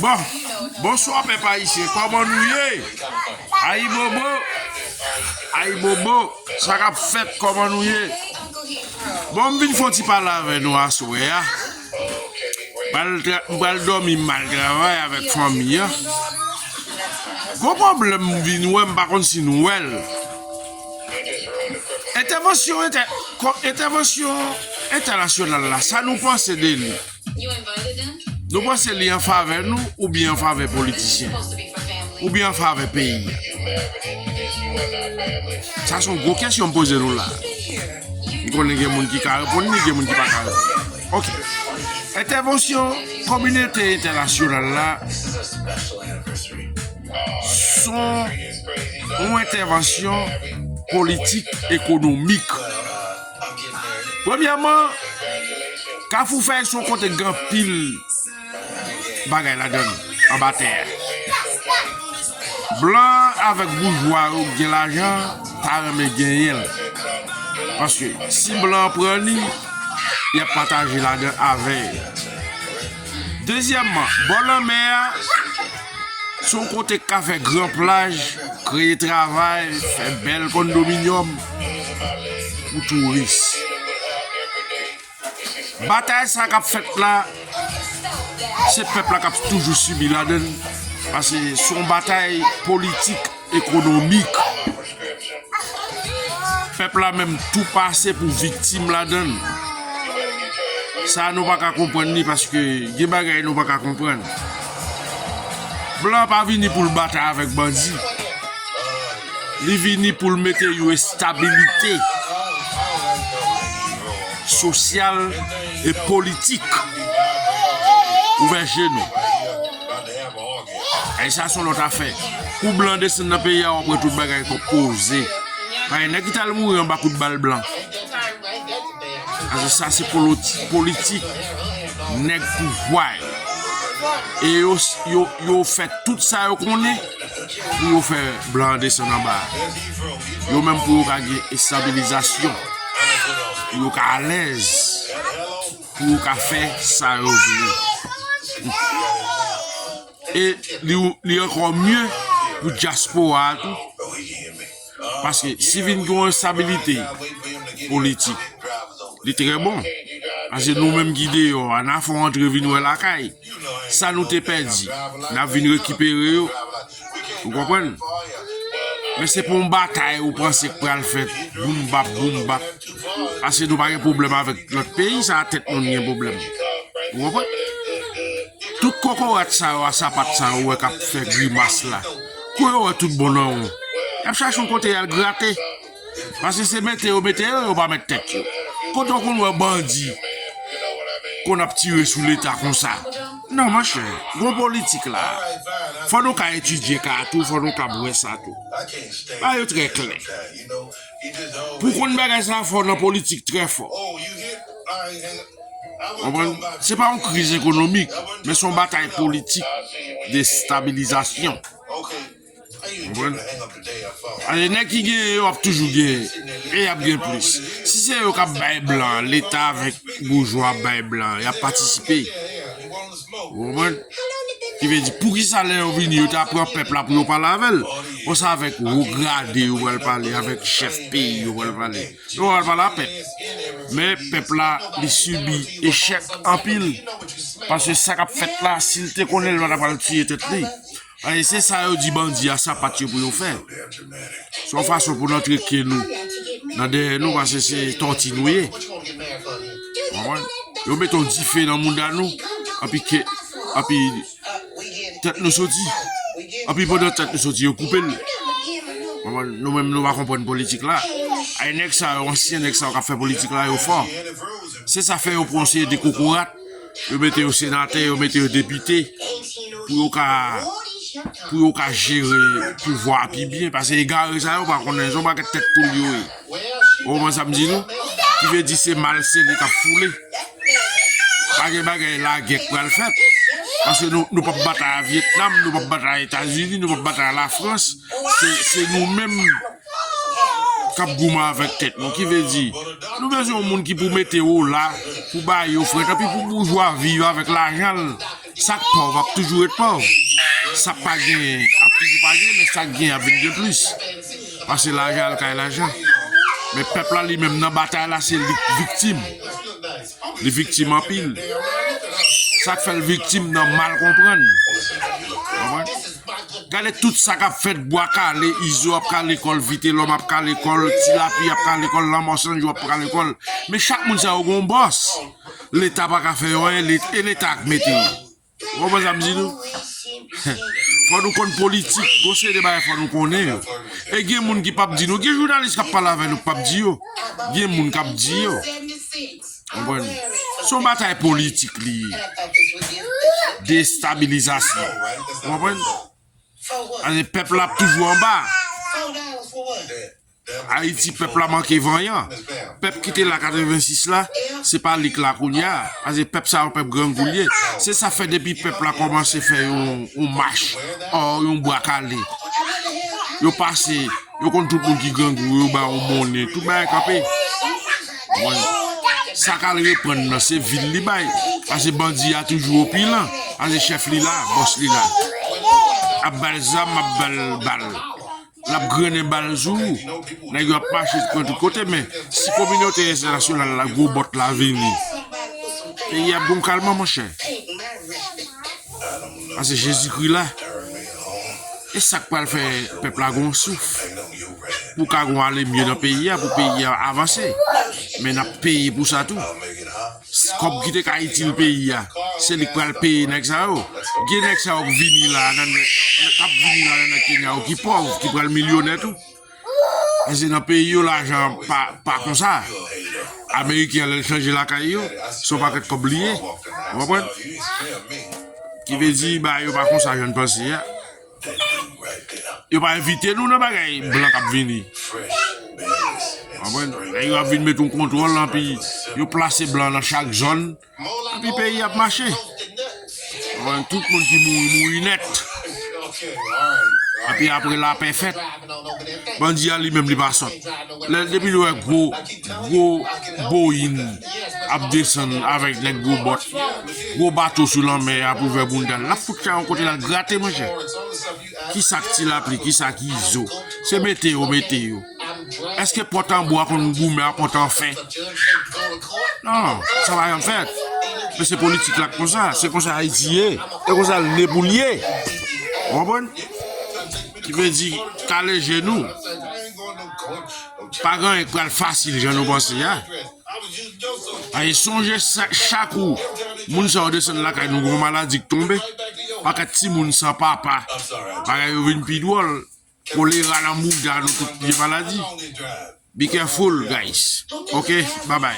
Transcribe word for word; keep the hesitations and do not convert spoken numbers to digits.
Bon, bonswa pèp ayisyen, kòman nou ye? Ayibobo, ayibobo, sa k ap fèt, kòman nou ye? Bon, m vin fè yon ti pale avè nou aswè a. M pral tra- m pral dòmi, m al travay avèk fanmi an. Gwo pwoblèm m vin wè, m pa konn si nou wè l. Entèvansyon entè- kò- entèvansyon entènasyonal la, sa nou panse de li? Nou panse li an favè nou oubyen an favè politisyen? Oubyen an favè peyi a? Sa se yon gwo kesyon m poze nou la. M konnen gen moun ki ka reponn li, gen moun ki pa ka reponn. Ok. Entèvansyon kominote entènasyonal la se yon entèvansyon politik, ekonomik. Premyèman, Kafou Fèy se yon kote k gen anpil bagay ladan l, anba tè a. Blan avèk boujwa yo k gen lajan ta renmen genyen l. Paske si blan an pran li, y ap pataje ladan avè l. Dezyèmman, bò lanmè a, se yon kote k ka fè gran plaj, kreye travay, fè bèl kondominyòm pou touris. Batay sa k ap fèt la, se pèp la k ap toujou sibi ladan l, paske se yon batay politik, ekonomik. Pèp la menm tou pase pou viktim ladan l. Sa nou pa ka konprann li, paske gen bagay nou pa ka konprann. Blan pa vini pou l batay avèk bandi. Li vini pou l mete yon estabilite sosyal e politik. Ouvè je nou. Ay, sa se yon lòt afè. Kou blan desann nan peyi a, w ap wè tout bagay k ap poze. Paske nèg ki t al mouri anba kout bal blan. Paske sa se poloti- politik nèg pouvwa yo. E yo, yo, yo fè tout sa yo konnen pou yo fè blan an desann anba. Yo menm pou yo ka gen estabilizasyon, pou yo ka alèz, pou yo ka fè sa yo vle. E li, li ankò mye pou dyaspora a tou. Paske si vin gen yon estabilite politik, li trè bon. Paske nou menm ki deyò a, n a fè w antre vin wè lakay. Sa nou te pèdi, n ap vin rekipere yo. Ou konprann? Men se pa yon batay ou panse k pral fèt, boum bap, boum bap. Paske nou pa gen pwoblèm avèk lòt peyi, sa a tèt nou n gen pwoblèm. Ou konprann? Tout kokorat sa yo a sapat sa yo wè k ap fè grimas la. Kou yo wè tout bon nan won, y ap chache yon kote y al grate. Paske se mete yo mete yo, yo pa met tèt yo. Kote w konn wè bandi konn ap tire sou Leta konsa? Non, monchè, gon politik la. Fò nou ka etidye ka tou, fò nou ka wè sa tou. Bagay yo trè klè. Pou konn bagay sa, fò nan politik trè fò. Konprann? Se pa yon kriz ekonomik, men se yon batay politik, destabilizasyon. Konprann? Ale, nèg ki genyen yo ap toujou genyen, e y ap gen plis. Si se yo k ap bay blan, Leta avèk boujwa ap bay blan, y ap patisipe. Ou konprann? Ki vle di, poukisa lè yo vini, yo ta pran pèp la pou yo pale avè l? Konsa avèk wo grade yo pral pale, avèk chèf peyi yo pral pale. Yo pral pale a pèp. Men pèp la, li sibi echèk anpil. Paske sa k ap fèt la, si l te konnen l pa ta pral tiye tèt li. Paske se sa yo di bandi a sapat yo pou yo fè. Se yon fason pou n antre ke nou nan dèyè nou, paske se tòti nou ye. Konprann? Yo mete yon dife nan mouda nou, anpi ke, anpi tèt nou soti. Anpi pandan tèt nou soti, yo koupe l. Konprann? Nou menm, nou pa konprann politik la. Ay, nèg sa yo, ansyen nèg sa yo k ap fè politik la, yo fò. Se sa fè yo pran yon seri de kokorat, yo mete yo senatè, yo mete yo depite, pou yo ka, pou yo ka jere pouvwa a pi byen. Paske egare sa yo pa konnen, se yon pakèt tèt poul yo ye. Ou konprann sa m di nou? Ki vle di se mal sele k ap foule. Pa gen bagay lagè k pral fèt. Paske nou, nou p ap batay a Vyetnam, nou p ap batay a Etazini, nou p ap batay a Lafrans. Se, se nou menm k ap goumen avèk tèt nou. Ki vle di, nou bezwen yon moun ki pou mete yo la, pou ba yo frèt, anpi pou boujwa viv avèk lajan l. Sa k pòv ap toujou ret pòv. Sa k pa genyen ap toujou pa genyen, men sa k genyen ap vin gen plis. Paske lajan al kay lajan. Men pèp la li menm nan batay la, se li k viktim. Li viktim anpil. Sa k fè l viktim nan mal konprann. Konprann? Gade tout sa k ap fèt, Bwa Kale, Izo ap kale kò l, Vitelòm ap kale kò l, Ti Lapi ap kale kò l, Lanmò San Jou ap kale kò l. Men chak moun sa yo gon bòs. Leta pa ka fè yo anyen, e Leta k mete yo. Ou konprann sa m di nou? Fò nou konn politik, gon seri de bagay fò nou konnen yo. E gen moun ki p ap di nou, gen jounalis k ap pale avè nou k p ap di yo. Gen moun k ap di yo. Konprann? Se yon batay politik li ye. Destabilizasyon. Ou konprann? Ane pèp la ap toujou anba. Ayiti, pèp la manke vanyan. Pèp ki te la katrevensis la, se pa li k la kounye a. Paske pèp sa yo, pèp grangou l ye. Se sa fè depi pèp la kòmanse fè yon, yon mach, ò, yon Bwa Kale. Yo pase, yo konn tout moun ki grangou, yo ba yon monnen, tout bagay kanpe. Bon, sa k al reprann nan, se vil li bay. Paske bandi a toujou opilan. Paske chèf li la, bòs li la. Ap ba l zam, ap ba l bal. L ap grennen bal sou ou. Nèg yo ap mache pran tout kote, men si kominote entènasyonal la, gwo bòt la vini, peyi ap gon kalman, monchè. Paske Jezikri la. E sa k pral fè pèp la gon souf. Pou ka gon ale mye nan peyi a, pou peyi a avanse. Men n ap peye pou sa tou. Kòb ki te ka itil peyi a, se li k pral peye nèg sa yo. Gen nèg sa yo k vini la nan, k ap vini la nan Kenya yo ki pòv, ki pral milyonè tou. Paske nan peyi yo, lajan pa, pa konsa. Ameriken an, lè l chanje lakay yo, se yon pakèt kòb li ye. Ou konprann? Ki vle di, bagay yo pa konsa jan n panse a. Yo pa envite nou nan bagay blan k ap vini. Konprann? Lè yo ap vin met yon kontwòl, anpi yo plase blan nan chak zòn, anpi peyi ap mache. Konprann? Tout moun ki mouri, mouri nèt. Anpi apre lapè fèt. Bandi a li menm li pa sòt. Lè depi l wè gwo, gwo Boeing ap desann avèk nèg gwo bòt, gwo bato sou lanmè a pou ouvè bounda l, l ap fout chay yon kote l al grate, monchè. Kisa k Ti Lapli, kisa k Izo? Se mete yo mete yo. Èske pòt an bwa konn goumen a pòt an fè? Non, sa pa janm fèt. Men se politik la k konsa, se konsa Ayiti ye, e konsa l ne pou l ye. Ou konprann? Ki vle di, kale je nou. Pa gen anyen k pral fasil jan nou panse a. Ay, sonje sa, chak ou, moun sa yo desann lakay nou, gon maladi k tonbe. Pakèt timoun san papa. Bagay yo vin pi dwòl. Kolera nan mouda nou tout vye maladi. Be careful, guys. Ok, bye bye.